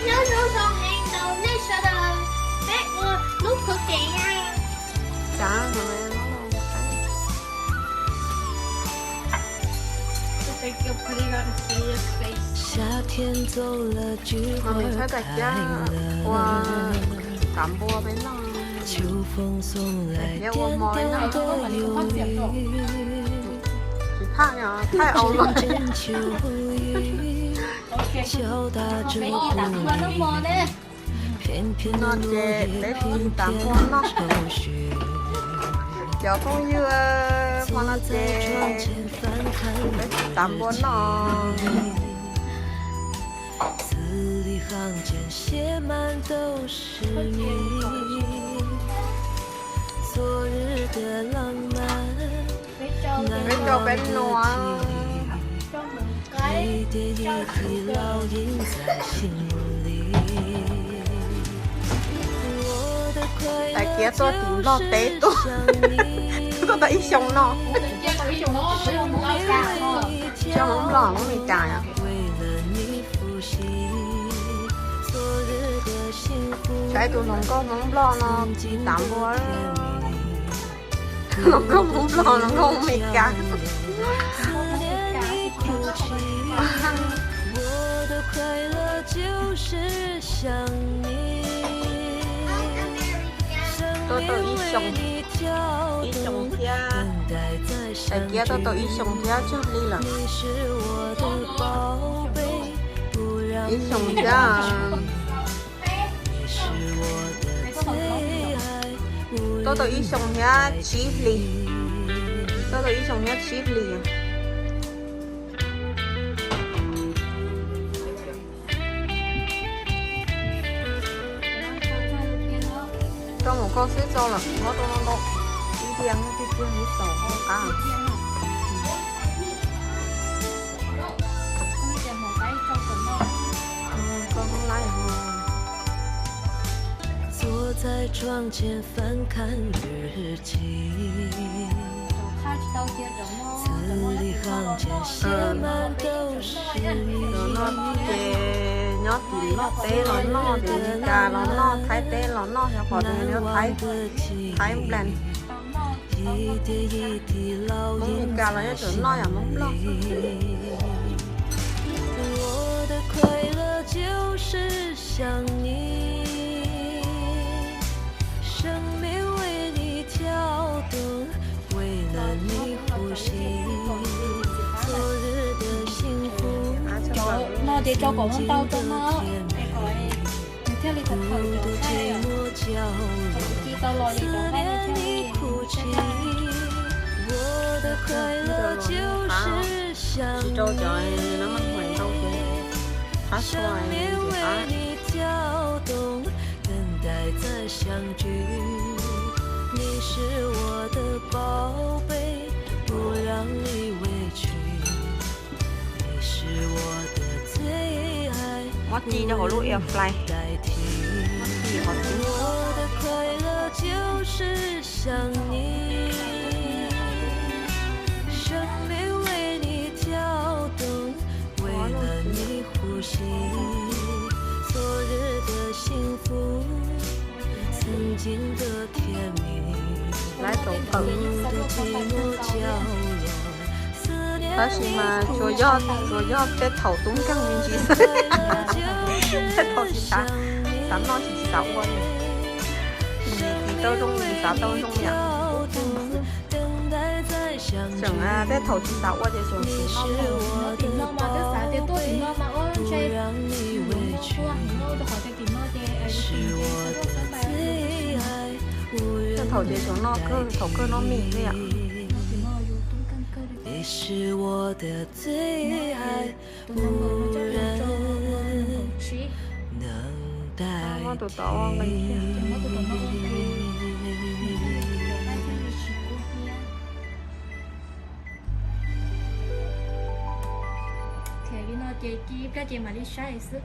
Nyob zoo heev rau nej sawv daws, peb ua lub khwv kev. Ua tav npua peb noj, thiab ua hmo peb noj. Tsis thaij, thaij au los. No ces peb ua tav npua noj. Cov phooj ywg, hmo no ces peb ua tav npua noj. Peb coj peb nua. Tais Kiab tuaj tim Nplog teb tuaj, tuaj tau ib xyoo no. Coj Hmoob Nplog, Hmoob Mes Kas yom. Saib tus hluas nkauj Hmoob Nplog no, tav npua. Hluas nkauj Hmoob Nplog, hluas nkauj Hmoob Mes Kas. Tuaj tau ib xyoo, ib xyoo thiab. Tais Kiab tuaj tau ib xyoo thiab tsaug li lawm. Ib xyoo thiab. Tuaj tau ib xyoo thiab tsib hlis. Tuaj tau ib xyoo thiab tsib hlis. Rau mus koj xwb tso lawm, muab rau no ntau. Ib diav tiag tiag, ib xaus qab. Cov no ces nyob tim Nplog teb los noj, tim Mes Kas los noj, Thaib teb los noj, yog qhov tias nyob Thaib, Thaib Nplas. Hmoob Mes Kas los nyob tseem noj yam Hmoob Nplog. Cov no ces rau kom ntau rau no, es kom nws thiaj li thaum thaum cov nqaij, thaum kuv ci tau los ces cov nqaij nws thiaj li tsis dai. Tsis rau cov no mas hais ntau ces qab tshua ces qab. Muab ci rau hauv lub air fry. Muab ci qhov cub. Lawv tau tawm. Tab sis mas tsuas yog, tsuas yog tej thaum tub nkeeg me ntsis xwb. Tej thaum tsis xav, xav noj tsis, tsis xav ua li. Tsis tau zoo li xav tau zoo yom. Tseem tej thaum tsis xav ua ces tseem siv noj. Tim no mas twb xav tias tuaj tim no mas ua ntshe mus noj tuaj, rau qhov tias tim no ces tim no ces sab npais. Tej thaum ces tseem noj kawg, thaum kawg noj mis xwb yom. Tim no yus tub nkeeg kawg li. Tus no nkaus no coj los rau nees nkaum tsib. Muab tus tod ua nqis thiab. Ces muab tus tod no ua nqis, nws thiaj li cov nqaij thiaj li tsis kub hnyiab. Ces li no ces ci ib pliag ces mam li saib xwb.